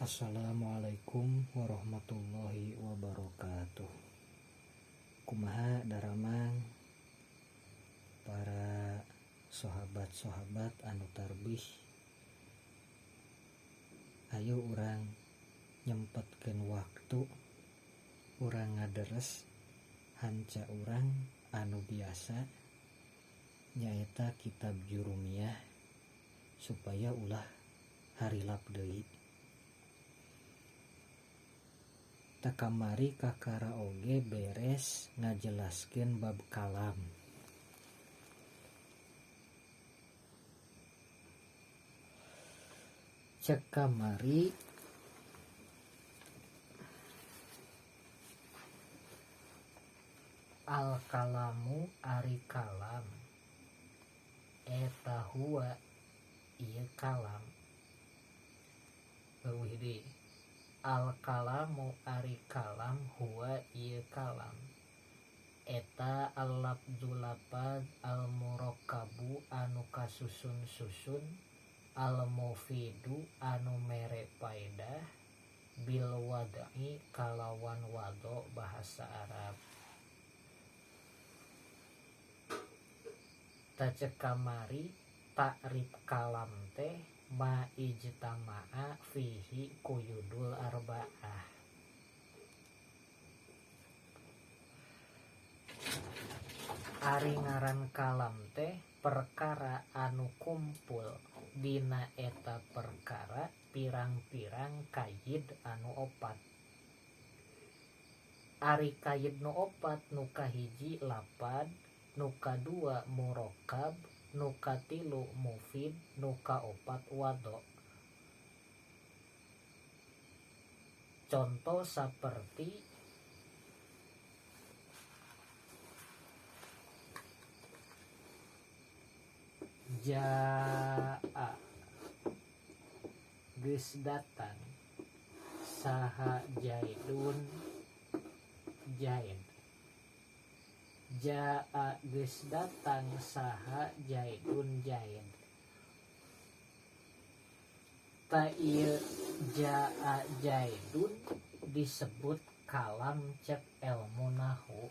Assalamualaikum warahmatullahi wabarakatuh. Kumaha daramang para sahabat-sahabat anu tarbih. Ayo urang nyempetkeun waktu urang ngaderes hanca urang anu biasa nyaeta kitab Jurumiyah supaya ulah harilap deui. Tah kamari kakara oge beres ngajelaskeun bab kalam. Cek kamari al kalamu ari kalam eta huwa ieu kalam. Leuwih deui al kalamu ari kalam huwa ieu kalam eta al lafdzu lapad al murakkabu anu kasusun-susun al mufidu anu mere paedah bil wad'i kalawan wado bahasa Arab. Tah cek kamari ta'rif kalam teh ma ijtama'a fihi quyudul arba'ah. Ari ngaran kalam teh perkara anu kumpul dina eta perkara pirang-pirang kayid anu opat. Ari kayid nu opat nu kahiji lapad, nu kadua murakkab, nu katilu mufid, nu kaopat wado. Contoh saperti jaa geus datang saha Jaidun Jaid. Jaa geus datang saha Jaidun Jaid. Tah ieu jaa Jaidun disebut kalam cek elmu nahwu.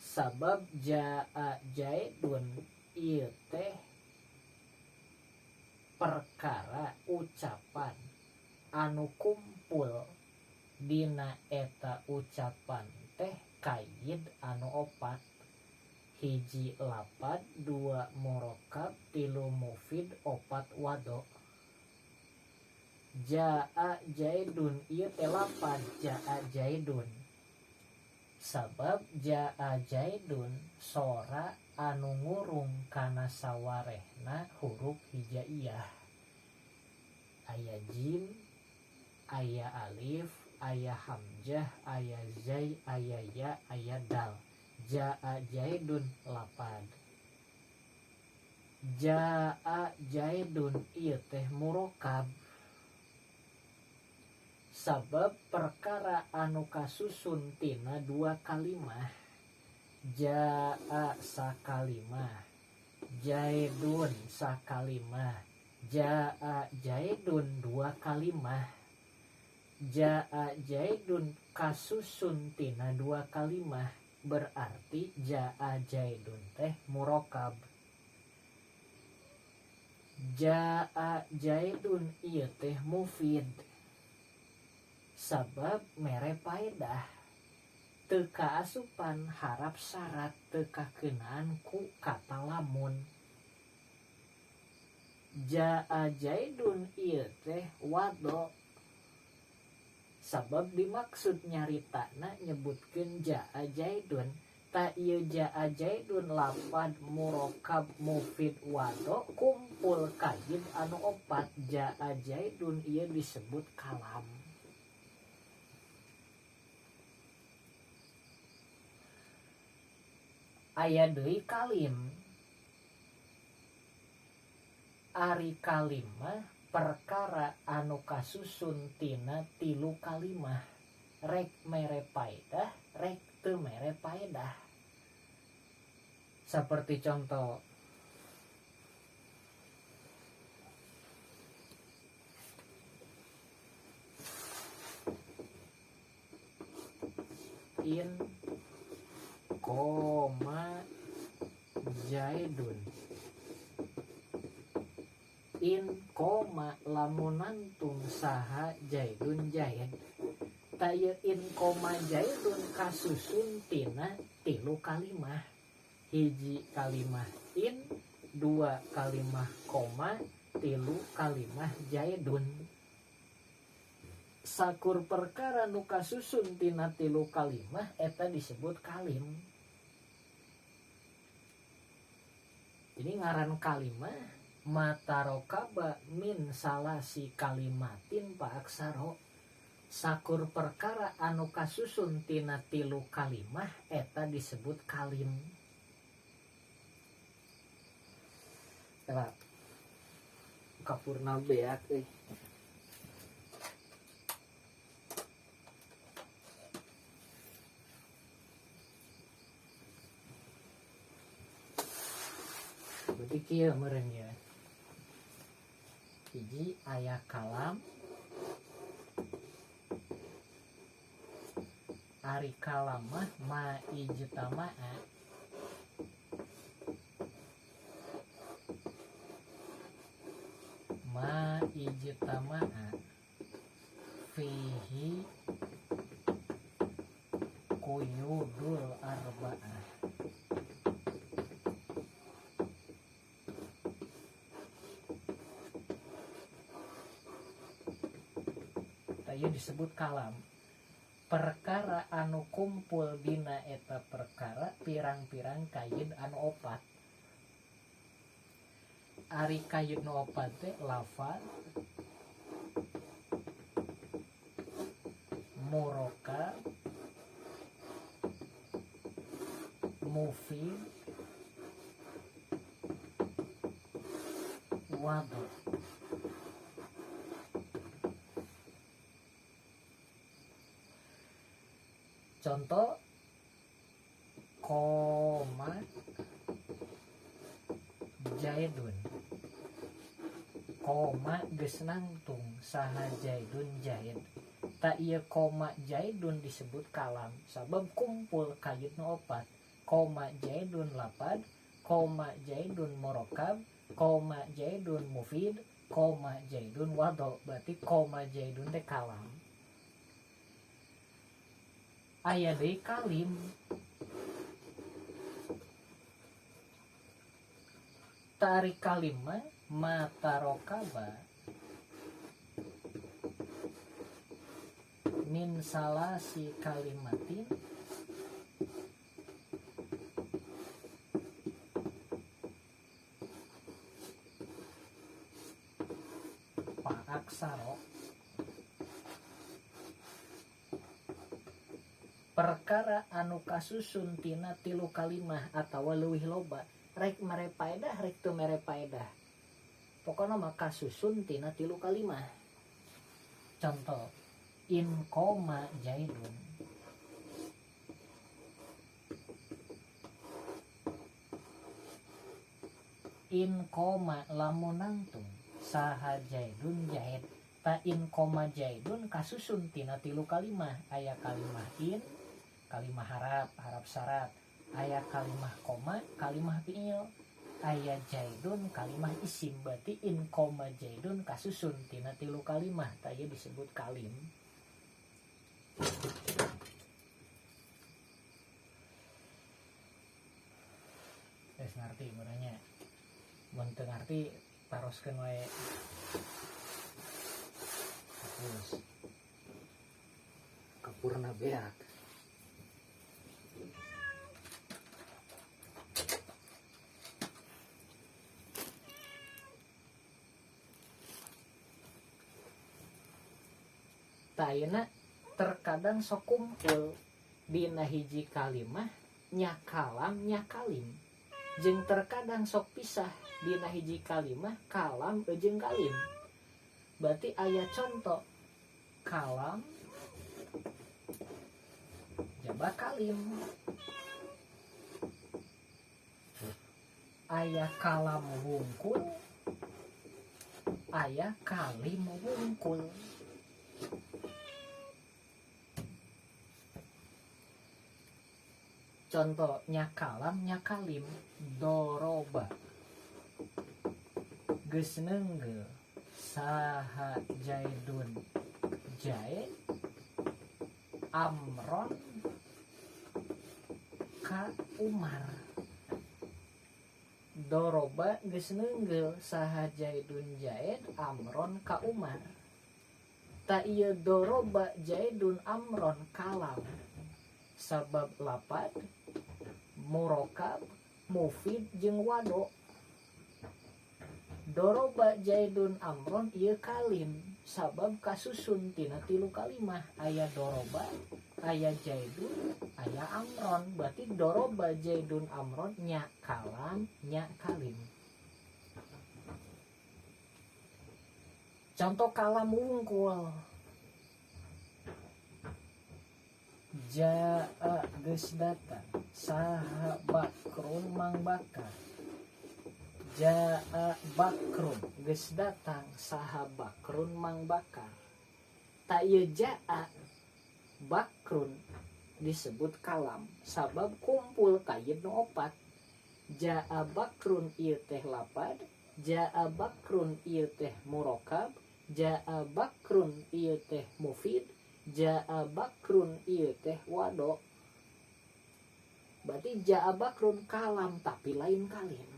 Sabab jaa Jaidun ieu teh perkara ucapan anu kumpul dina eta ucapan teh kayid anu opat. Hiji lapad, dua murakkab, tilu mufid, opat wado. Jaa Jaidun ieu teh lapad jaa Jaidun. Sabab jaa Jaidun sora anu ngurung kana sawarehna huruf hijaiyah. Aya jim, aya alif, aya hamzah, aya zai, aya ya, aya dal. Jaa Jaidun lapad. Jaa Jaidun ieu teh murakkab. Sabab perkara anu kasusun tina dua kalimah. Jaa sakalimah, Jaidun sakalimah, jaa Jaidun dua kalimah. Jaa Jaidun kasusun tina dua kalimah berarti jaa Jaidun teh murakkab. Jaa Jaidun ieu teh mufid. Sabab mere paedah teu kaasupan harap syarat teu kakeunaan ku kata lamun. Jaa Jaidun ieu teh wado. Sabab dimaksud nyaritana nyebutkeun jaa Jaidun. Tah ieu jaa Jaidun lapad murakkab mufid wado kumpul kayid anu opat. Jaa Jaidun ieu disebut kalam. Aya deui kalim. Ari kalim mah perkara anu kasusun tina tilu kalimah. Rek mere paedah, rek teu mere paedah. Saperti contoh in koma Zaidun. In koma lamun nangtung saha Zaidun Zaid. Ta ieu in koma Zaidun kasusun tina tilu kalimah. Hiji kalimah in, dua kalimah koma, tilu kalimah Zaidun. Sakur perkara nu kasusun tina tilu kalimah eta disebut kalim. Jadi ngaran kalimah matarokaba min salasi kalimatin paaksaro. Sakur perkara anu kasusun tina tilu kalimah eta disebut kalim. Tah kapurna beak euy. Berarti kieu meureun ya. Hiji aya kalam, ari kalam mah ma ijtama'a ma ijtama'a fihi quyudul arba'ah. Ieu disebut kalam. Perkara anu kumpul dina eta perkara pirang-pirang kaid anu opat. Ari kaid nu opat teh lafaz, murokab, mufid, wadu. Contoh koma Zaidun, koma geus nangtung saha Zaidun Zaid. Ta ieu koma Zaidun disebut kalam sabab kumpul kaid nu opat. Koma Zaidun lapad, koma Zaidun murokab, koma Zaidun mufid, koma Zaidun wado. Berarti koma Zaidun teh kalam. Aya deui kalim. Tarik kalim mah matarokaba min salasi kalimatin paaksaro. Perkara anu kasusun tina tilu kalimah atawa leuwih loba, rek mere paedah rek teu mere paedah, pokona mah kasusun tina tilu kalimah. Contoh in koma Zaidun, in koma lamun nangtung saha Zaidun Zaid. Ta in koma Zaidun kasusun tina tilu kalimah. Aya kalimah in, kalimah harap, harap syarat, aya kalimah koma, kalimah fi'il, aya Zaidun kalimah isim. Berarti in koma Zaidun kasusun tina tilu kalimah, ta ieu disebut kalim. Geus ngarti meureunnya. Mun teu ngarti taroskeun wae. Hapus. Kapurna beak. Ayeuna terkadang sok kumpul dina hiji kalimah nya kalam nya kalim, jeung terkadang sok pisah dina hiji kalimah kalam jeung kalim. Berarti aya contoh kalam jaba kalim, aya kalam wungkul, aya kalim wungkul. Contohnya kalam nya kalim doroba geus neunggeul saha Jaidun Jaid Amron ka Umar. Doroba geus neunggeul saha Jaidun Jaid Amron ka Umar. Ta ieu doroba Jaidun Amron kalam sabab lapad murokab mufid jeung wado. Doroba Jaidun Amron ieu kalim sabab kasusun tina tilu kalimah, aya doroba, aya Jaidun, aya Amron. Berarti doroba Jaidun Amron nya kalam nya kalim. Contoh kalam wungkul jaa geus datang saha Bakrun Mang Bakar. Jaa Bakrun geus datang saha Bakrun Mang Bakar. Ta ieu jaa Bakrun disebut kalam sabab kumpul kayeun nu opat. Jaa Bakrun ieu teh lapad, jaa Bakrun ieu teh murokab, jaa Bakrun ieu teh mufid, jaa Bakrun ieu teh wado. Berarti jaa Bakrun kalam tapi lain kalim.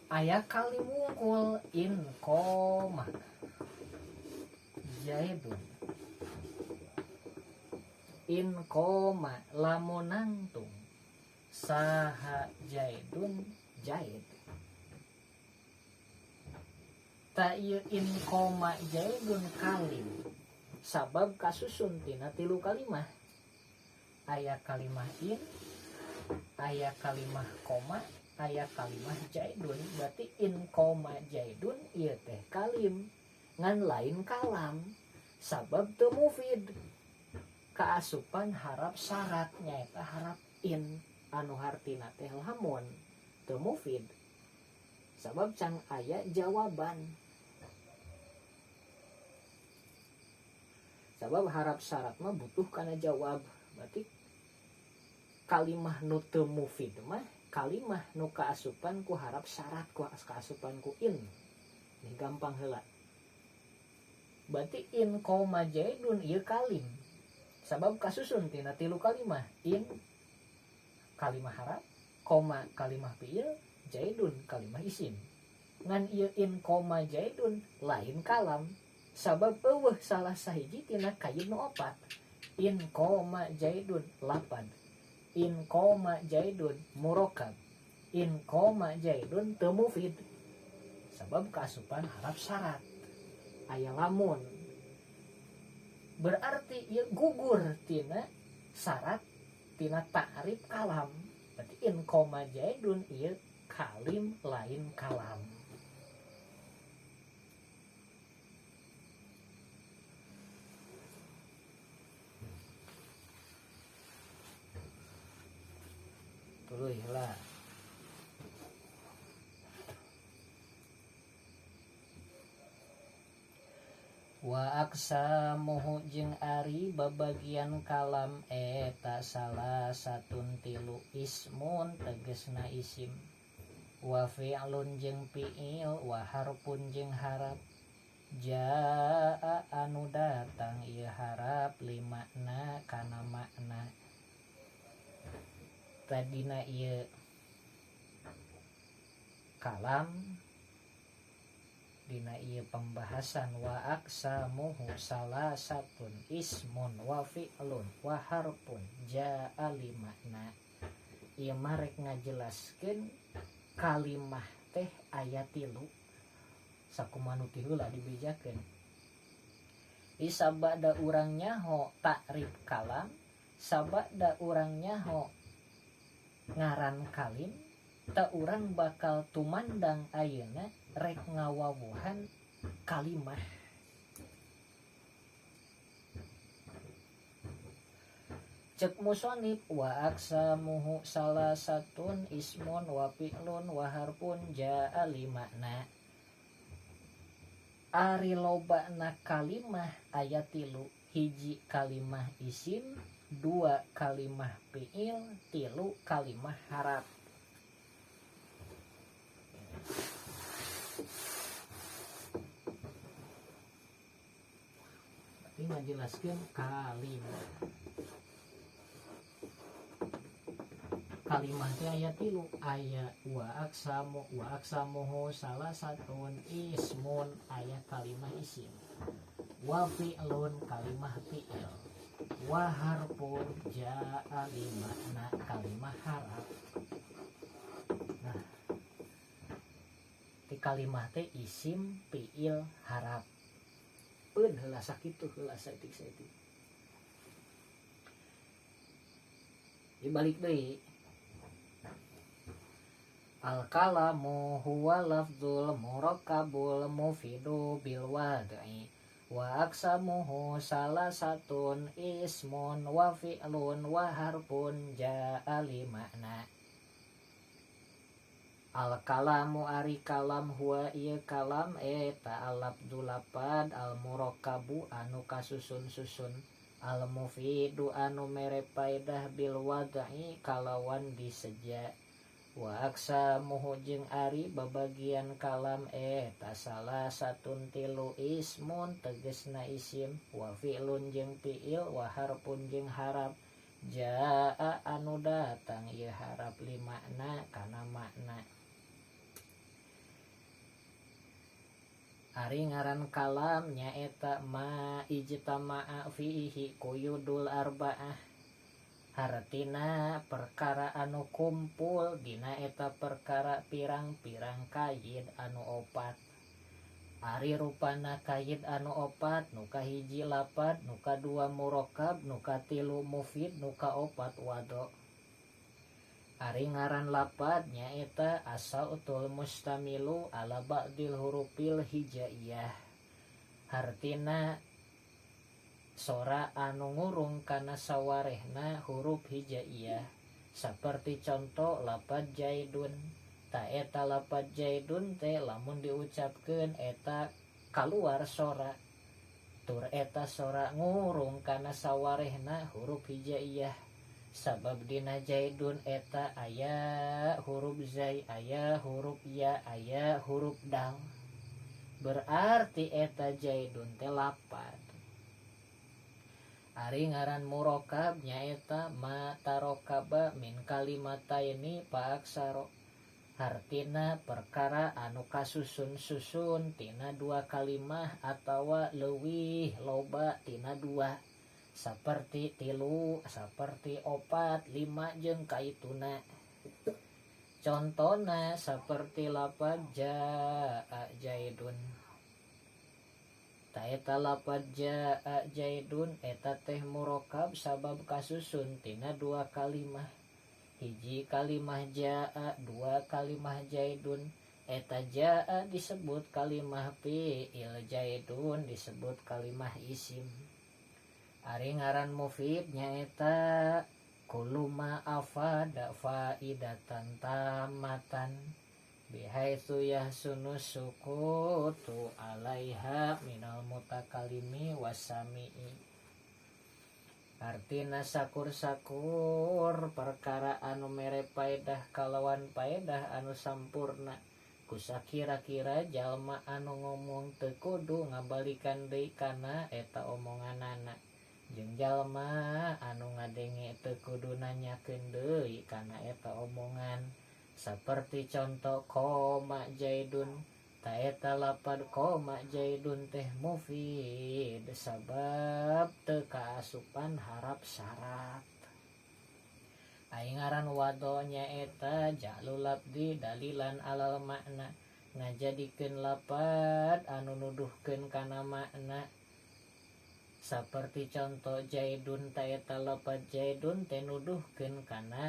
Aya kalim wungkul in koma Jaidun in koma lamun nangtung saha Jaidun Jaid. Ta ieu in koma Jaidun kalim sabab kasusun tina tilu kalimah. Aya kalimah in, aya kalimah koma, aya kalimah Jaidun. Berarti in koma Jaidun ieu teh kalim ngan lain kalam sabab teu mufid. Kaasupan harap syarat nyaeta harap in anu hartina teh lamun teu mufid sabab can aya jawaban. Sabab harap syarat mah butuh kana jawab. Berarti kalimah nu teu mufid mah kalimah nu kaasupan ku harap syarat, ku kaasupan ku in. Ini gampang heula. Berarti in koma Jaidun ieu kalim sabab kasusun tina tilu kalimah. In kalimah harap, koma kalimah fiil, Jaidun kalimah isim. Ngan ieu in koma Jaidun lain kalam sabab eueuh salah sahiji tina kayeun nu opat. In koma Jaidun lapad, in koma Jaidun murokab, in koma Jaidun teu mufid sabab kaasupan harap syarat aya lamun. Berarti ieu gugur tina syarat tina ta'rif kalam. Berarti in koma Jaidun ieu kalim lain kalam. Tuluy lah. Wa aksamuhu jeung ari babagian kalam eta salah satun tilu ismun tegesna isim, wa fi'lun jeung fi'il, wa harfun jeung harap. Jaa anu datang ieu harap limakna kana makna. Tadina ieu kalam dina ieu pembahasan wa aksamuhu salasatun ismun wa fi'lun wa harfun jaa limakna. Ieu mah rek ngajelaskeun kalimah teh aya tilu sakumaha nu ti heula dibejakeun. Isabada urang nyaho ta'rif kalam, sabada urang nyaho ngaran kalim, ta urang bakal tumandang ayeuna rek ngawawuhan kalimah. Cek musonib wa aksamuhu salasatun ismun wa fi'lun wa harfun jaa limakna. Ari lobana kalimah aya tilu, hiji kalimah isim, dua kalimah fiil, tilu kalimah harap. Berarti ngajelaskeun kalimah. Kalimah teh aya tilu, aya wa aksamu wa aksamuhu salah satun ismun aya kalimah isim, wa fi'lun kalimah fi'il, wa harfun jaa limakna kalimah harap. Nah, ti kalimah teh isim, fi'il, harap. Eun heula sakitu heula saeutik-saeutik. Dibalik deui. Al-kalamu huwa lafzul murakkabul mufidu bil wad'i wa aqsamuhu salasatun ismun wa fi'lun wa harfun jaa li makna. Al-kalamu ari kalam huwa ieu kalam eta al-lafzu lapad al-murakkabu anu kasusun-susun al-mufidu anu mere paedah bil wad'i kalawan diseja. Wa aqsamuhu jeung ari babagian kalam eta salah satun tilu ismun tegesna isim wa fi'lun jeung fi'il wa harfun jeung harap jaa anu datang ieu harap li makna kana makna. Ari ngaran kalam nyaeta ma ijtama'a fiihi quyudul arba'ah hartina perkara anu kumpul dina eta perkara pirang-pirang kayid anu opat. Ari rupana kayid anu opat nu kahiji lapad, nu kadua murakkab, nu katilu mufid, nu kaopat wado. Ari ngaran lapad nyaeta asautul mustamilu ala ba'dil hurufil hijaiyah hartina sora anu ngurung kana sawarehna huruf hijaiyah seperti contoh lapad jaidun. Ta eta lapad jaidun teh lamun diucapkeun eta kaluar sora tur eta sora ngurung kana sawarehna huruf hijaiyah sabab dina jaidun eta aya huruf zai, aya huruf ya, aya huruf dal, berarti eta jaidun teh lapad. Ari ngaran murakkab nyaeta ma tarakaba min kalimataini faaksaro hartina perkara anu kasusun-susun tina dua kalimah atawa leuwih loba tina dua seperti tilu, seperti opat, lima jeung kaituna. Contona seperti lapad jaa jaidun. Ta eta lapad jaa jaidun eta teh murakkab sabab kasusun tina dua kalimah. Hiji kalimah jaa, dua kalimah jaidun. Eta jaa disebut kalimah fi'il, jaidun disebut kalimah isim. Ari ngaran mufid nyaeta kullu ma afada faidatan tamatan bihaitsu yahsunu sukutu alaiha minal mutakalimi wasami'i. Artina sakur-sakur perkara anu mere paedah kalawan paedah anu sampurna kusakira-kira jalma anu ngomong teu kudu ngabalikan deui kana eta omonganana jeung jalma anu ngadenge teu kudu nanyakeun deui kana eta omongan. Seperti contoh koma jaidun, ta eta lapad koma jaidun teh mufid sabab teu kaasupan harap syarat. Ai ngaran wado nyaeta ja'lul labdi dalilan alal makna ngajadikeun lapad anu nuduhkeun kana makna. Seperti contoh jaidun, ta eta lapad jaidun teh nuduhkeun kana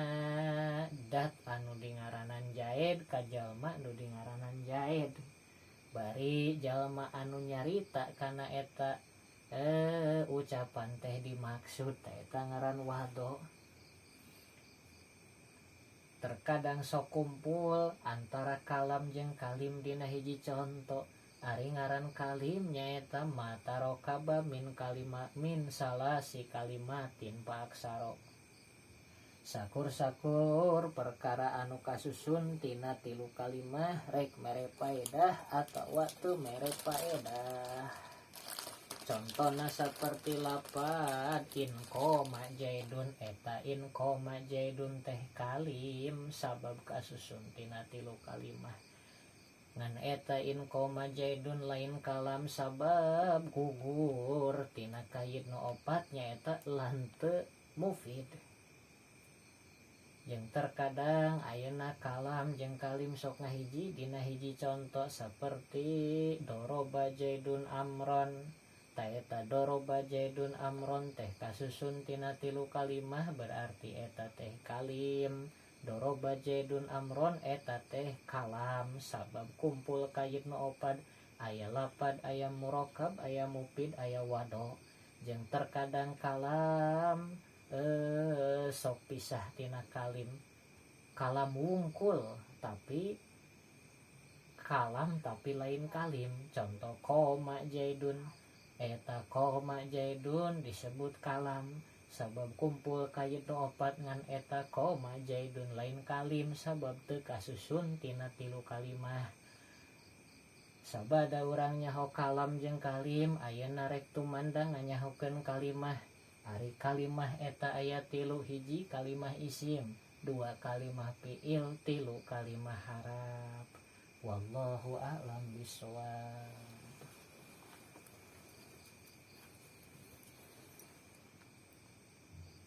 dat anu dingaranan jaid ka jalma nu dingaranan jaid. Bari jalma anu nyarita kana eta ucapan teh dimaksud, ta eta ngaran wado. Terkadang sok kumpul antara kalam jeung kalim dina hiji conto. Ari ngaran kalim nyaeta ma tarakaba min kalima min salasi kalimatin fa aksaro, sakur-sakur perkara anu kasusun tina tilu kalimah, rek mere paedah atawa teu mere paedah. Contohna seperti lapad in qoma Zaidun. Eta in qoma Zaidun teh kalim sabab kasusun tina tilu kalimah. Ngan eta in qoma Zaidun lain kalam sabab gugur tina kaid nu opat, nyaeta lante mufid. Jeung terkadang ayeuna kalam jeung kalim sok ngahiji dina hiji contoh, seperti doroba Zaidun Amron. Ta eta doroba Zaidun Amron teh kasusun tina tilu kalimah, berarti eta teh kalim. Doroba Zaidun Amron eta teh kalam sabab kumpul kaid nu opat, aya lapad, aya murokab, aya mufid, aya wado. Jeung terkadang kalam sok pisah tina kalim, kalam wungkul tapi kalam tapi lain kalim. Contoh qoma Zaidun. Eta qoma Zaidun disebut kalam sabab kumpul kaid nu opat, ngan eta qoma Zaidun lain kalim sabab teu kasusun tina tilu kalimah. Sabada urang nyaho kalam jeung kalim, ayeuna rek tumandang nganyahokeun kalimah. Ari kalimah eta aya tilu: hiji kalimah isim, dua kalimah fiil, tilu kalimah harap. Wallahu a'lam bishawab.